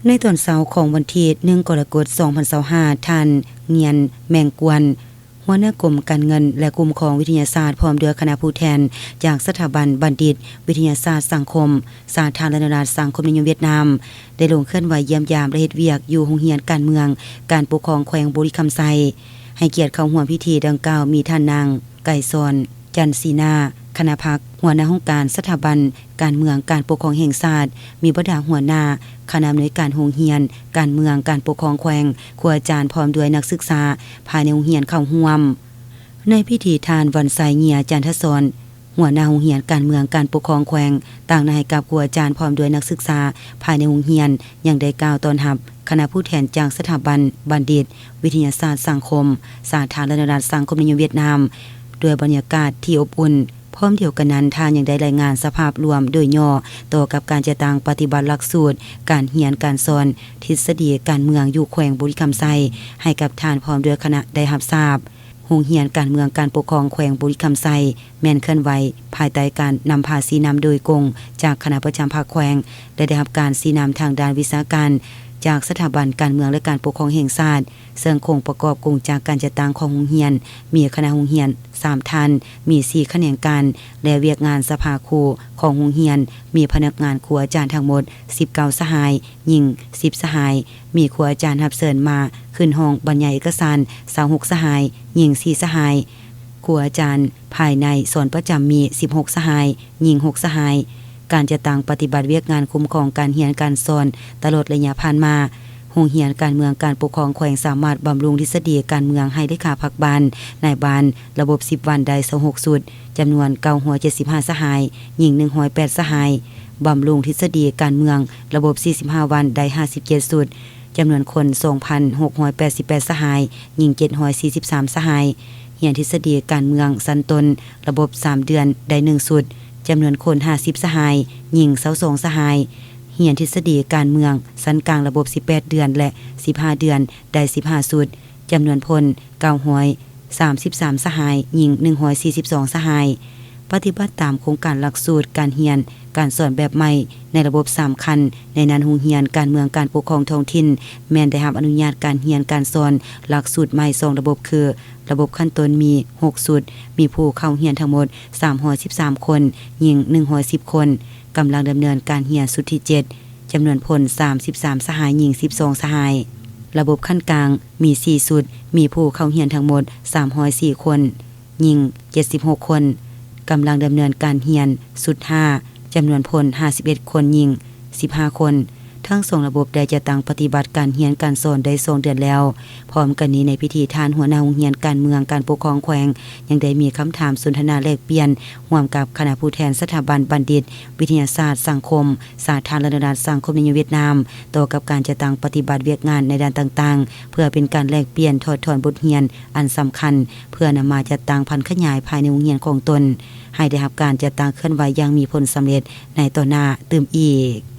ໃນຕອນເຊົ້າຂອງວັນທີໜຶ່ງ ກໍລະກົດ ສອງພັນຊາວຫ້າ ທ່ານ ງຽນ ແມງກວນ ຫົວໜ້າກົມການເງິນ ແລະ ຄຸ້ມຄອງວິທະຍາສາດ ພ້ອມດ້ວຍຄະນະຜູ້ແທນຈາກສະຖາບັນບັນດິດວິທະຍາສາດສັງຄົມ ສາທາລະນະລັດສັງຄົມນິຍົມຫວຽດນາມ ໄດ້ລົງເຄື່ອນໄຫວຢ້ຽມຢາມ ແລະ ເຮັດວຽກຢູ່ໂຮງຮຽນການເມືອງ ການປົກຄອງແຂວງບໍລິຄຳໄຊ, ໃຫ້ກຽດເຂົ້າຮ່ວມພິທີດັ່ງກ່າວ ມີທ່ານນາງ ໄກສອນ ຈັນສີນາ ຄະນະພັກ ຫົວໜ້າຫ້ອງການສະຖາບັນການເມືອງການປົກຄອງແຫ່ງຊາດ, ມີບັນດາຫົວໜ້າຄະນະອຳນວຍການໂຮງຮຽນການເມືອງການປົກຄອງແຂວງ, ຄູອາຈານ ພ້ອມດ້ວຍນັກສຶກສາພາຍໃນໂຮງຮຽນເຂົ້າຮ່ວມ. ໃນພິທີ ທ່ານ ວັນໄຊ ເຫຍື້ອຈັນທະສອນ ຫົວໜ້າໂຮງຮຽນການເມືອງການປົກຄອງແຂວງ ຕາງໜ້າໃຫ້ກັບຄູອາຈານ ພ້ອມດ້ວຍນັກສຶກສາພາຍໃນໂຮງຮຽນ ຍັງໄດ້ກ່າວຕ້ອນຮັບຄະນະຜູ້ແທນຈາກສະຖາບັນບັນດິດວິທະຍາສາດສັງຄົມ ສາທາລະນະລັດສັງຄົມນິຍົມຫວຽດນາມ ດ້ວຍບັນຍາກາດທີ່ອົບອຸ່ນ. ພ້ອມດຽວກັນນັ້ນ, ທ່ານຍັງໄດ້ລາຍງານສະພາບລວມໂດຍຫຍໍ້ຕໍ່ກັບການຈັດຕັ້ງປະຕິບັດຫຼັກສູດການຮຽນການສອນທິດສະດີການເມືອງຢູ່ແຂວງບໍລິຄຳໄຊ ໃຫ້ກັບທ່ານພ້ອມດ້ວຍຄະນະໄດ້ຮັບຊາບ. ໂຮງຮຽນການເມືອງການປົກຄອງແຂວງບໍລິຄຳໄຊ ແມ່ນເຄື່ອນໄຫວພາຍໃຕ້ການນຳພາຊີ້ນຳໂດຍກົງຈາກຄະນະປະຈຳພັກແຂວງ ແລະ ໄດ້ຮັບການຊີ້ນຳທາງດ້ານວິຊາການຈາກສະຖາບັນການເມືອງ ແລະ ການປົກຄອງແຫ່ງຊາດ, ເຊິ່ງໂຄງປະກອບກົງຈັກການຈັດຕັ້ງຂອງໂຮງຮຽນ ມີຄະນະໂຮງຮຽນສາມທ່ານ, ມີສີ່ຂະແໜງການ ແລະ ວຽກງານສະພາຄູຂອງໂຮງຮຽນ ມີພະນັກງານຄູອາຈານທັງໝົດສິບເກົ້າສະຫາຍ, ຍິງສິບສະຫາຍ, ມີຄູອາຈານຮັບເຊີນມາຂຶ້ນຫ້ອງບັນຍາຍເອກະສານຊາວຫົກສະຫາຍ, ຍິງສີ່ສະຫາຍ, ຄູອາຈານພາຍໃນສອນປະຈຳມີສິບຫົກສະຫາຍ, ຍິງຫົກສະຫາຍ. ການຈັດຕັ້ງປະຕິບັດວຽກງານຄຸ້ມຄອງການຮຽນການສອນຕະຫຼອດໄລຍະຜ່ານມາ, ໂຮງຮຽນການເມືອງການປົກຄອງແຂວງສາມາດບຳລຸງທິດສະດີການເມືອງໃຫ້ເລຂາພັກບ້ານ, ນາຍບ້ານ ລະບົບສິບວັນໄດ້ຊາວຫົກຊຸດ, ຈຳນວນເກົ້າຮ້ອຍເຈັດສິບຫ້າສະຫາຍ, ຍິງໜຶ່ງຮ້ອຍແປດສະຫາຍ, ບຳລຸງທິດສະດີການເມືອງລະບົບສີ່ສິບຫ້າວັນໄດ້ຫ້າສິບເຈັດຊຸດ, ຈຳນວນຄົນສອງພັນຫົກຮ້ອຍແປດສິບແປດສະຫາຍ, ຍິງເຈັດຮ້ອຍສີ່ສິບສາມສະຫາຍ. ຮຽນທິດສະດີການເມືອງຊັ້ນຕົ້ນລະບົບສາມເດືອນໄດ້ໜຶ່ງຊຸດ, ຈຳນວນຄົນຫ້າສິບສະຫາຍ, ຍິງຊາວສອງສະຫາຍ. ຮຽນທິດສະດີການເມືອງຊັ້ນກາງລະບົບສິບແປດເດືອນ ແລະ ສິບຫ້າເດືອນໄດ້ສິບຫ້າຊຸດ, ຈຳນວນຄົນເກົ້າຮ້ອຍສາມສິບສາມສະຫາຍ, ຍິງໜຶ່ງຮ້ອຍສີ່ສິບສອງສະຫາຍ. ປະຕິບັດຕາມໂຄງການຫຼັກສູດການຮຽນການສອນແບບໃໝ່ໃນລະບົບສາມຂັ້ນ, ໃນນັ້ນໂຮງຮຽນການເມືອງການປົກຄອງທ້ອງຖິ່ນ ແມ່ນໄດ້ຮັບອະນຸຍາດການຮຽນການສອນຫຼັກສູດໃໝ່ສອງລະບົບຄື ລະບົບຂັ້ນຕົ້ນມີຫົກຊຸດ, ມີຜູ້ເຂົ້າຮຽນທັງໝົດສາມຮ້ອຍສິບສາມຄົນ, ຍິງໜຶ່ງຮ້ອຍສິບຄົນ, ກຳລັງດຳເນີນການຮຽນຊຸດທີເຈັດ, ຈຳນວນຄົນສາມສິບສາມສະຫາຍ, ຍິງສິບສອງສະຫາຍ. ລະບົບຂັ້ນກາງມີສີ່ຊຸດ, ມີຜູ້ເຂົ້າຮຽນທັງໝົດສາມຮ້ອຍສີ່ຄົນ, ຍິງເຈັດສິບຫົກຄົນ, ກຳລັງດຳເນີນການຮຽນຊຸດຫ້າ, ຈຳນວນຄົນຫ້າສິບເອັດຄົນ, ຍິງສິບຫ້າຄົນ. ທັງສອງລະບົບໄດ້ຈັດຕັ້ງປະຕິບັດການຮຽນການສອນໄດ້ສອງເດືອນແລ້ວ. ພ້ອມກັນນີ້, ໃນພິທີ ທ່ານຫົວໜ້າໂຮງຮຽນການເມືອງການປົກຄອງແຂວງ ຍັງໄດ້ມີຄຳຖາມສົນທະນາແລກປ່ຽນຮ່ວມກັບຄະນະຜູ້ແທນສະຖາບັນບັນດິດວິທະຍາສາດສັງຄົມ ສາທາລະນະລັດສັງຄົມນິຍົມຫວຽດນາມ ຕໍ່ກັບການຈັດຕັ້ງປະຕິບັດວຽກງານໃນດ້ານຕ່າງໆ ເພື່ອເປັນການແລກປ່ຽນຖອດຖອນບົດຮຽນອັນສຳຄັນ ເພື່ອນຳມາຈັດຕັ້ງຜັນຂະຫຍາຍພາຍໃນໂຮງຮຽນຂອງຕົນ ໃຫ້ໄດ້ຮັບການຈັດຕັ້ງເຄື່ອນໄຫວຢ່າງມີຜົນສຳເລັດໃນຕໍ່ໜ້າຕື່ມອີກ.